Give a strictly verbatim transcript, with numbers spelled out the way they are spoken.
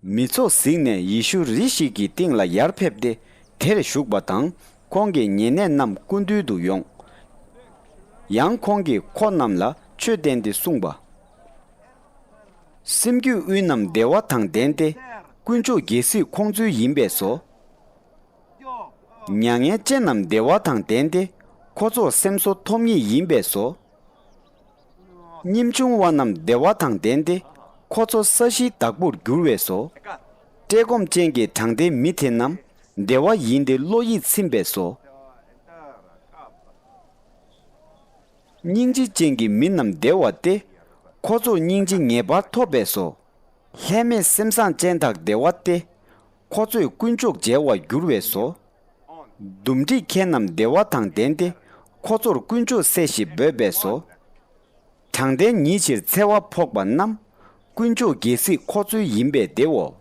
མི་ཚོགས་གཟིགས་ནས་ཡེ་ཤུ་རི་ཞིག་གི་སྟེང་ལ་ཡར་ཕེབས་ཏེ་དེར་བཞུགས་པ་དང་། ཁོང་གི་ཉེ་གནས་རྣམས་སྐུ་མདུན་དུ་ཡོང་། ཡང་ཁོང་གིས་ཁོ་རྣམས་ལ་ཆོས་བསྟན་ཏེ་གསུངས་པ། སེམས་རྒྱུད་དབུས་རྣམས་བདེ་བ་དང་ལྡན་ཏེ། དཀོན་མཆོག་རྒྱལ་སྲིད་ཁོང་ཚོའི་ཡིན་པས་སོ། མྱ་ངན་ཅན་རྣམས་བདེ་བ་དང་ལྡན་ཏེ། ཁོ་ཚོར་སེམས་གསོ་ཐོབ་ངེས་ཡིན་པས་སོ། སྙེམས་ཆུང་བ་རྣམས་བདེ་བ་དང་ལྡན་ཏེ། ཁོ་ཚོ་ས་གཞིའི་བདག་པོར་འགྱུར་བས་སོ། བཀྲེས་སྐོམ་ཅན་གྱི་དྲང་བདེན་མི་དེ་རྣམས་བདེ་བ་ཡིན་ཏེ་བློ་ཡིད་ཚིམ་པས་སོ། སྙིང་རྗེ་ཅན་གྱི་མི་རྣམས་བདེ་བ་སྟེ། ཁོ་ཚོར་སྙིང་རྗེ་ངེས་པར་ཐོབ་པས་སོ། ལྷད་མེད་སེམས་བཟང་ཅན་དག་བདེ་བ་སྟེ། ཁོ་ཚོས་དཀོན་མཆོག་མཇལ་བར་འགྱུར་བས་སོ། འདུམ་འགྲིག་མཁན་རྣམས་བདེ་བ་དང་ལྡན་ཏེ། ཁོ་ཚོར་དཀོན་མཆོག་སྲས་ཞེས་འབོད་པས་སོ། དྲང་བདེན་ཉིད་ཕྱིར་འཚེ་བ་ཕོག་པ་རྣམས། དཀོན་མཆོག་རྒྱལ་སྲིད་ཁོ་ཚོའི་ཡིན་པས་བདེའོ།